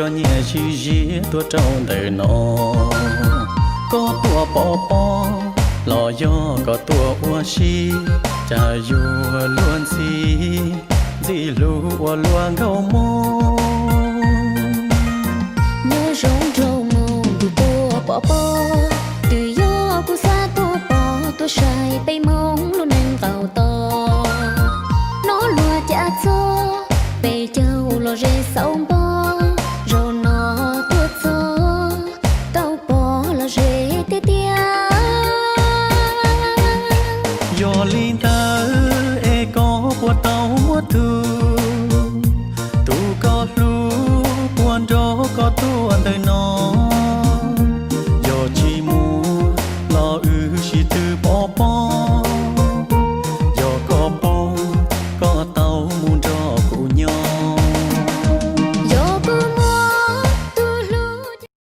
Cov nyiaj sib ziab tuaj rau ntawm no, koj tuaj pov pob los yog koj tuaj ua si, cas yuav luag ntxhi, ntxhi hlub ua luag nkauj mob. Nyob zoo nraug moog tus tuaj pov pob, twb yog kuv xav tuaj pov tuaj saib peb Hmoob lub neej nqaus to. Hnov luag cav txog peb caug los ze xauv npo, zaum no tuaj txog tau pov los ze tiag tiag. Yog li ntawd es koj puas tau muaj tug, tus koj hlub puas nrog koj tuaj ntawm no? Yog tsis muaj los wb sib tw pov pob.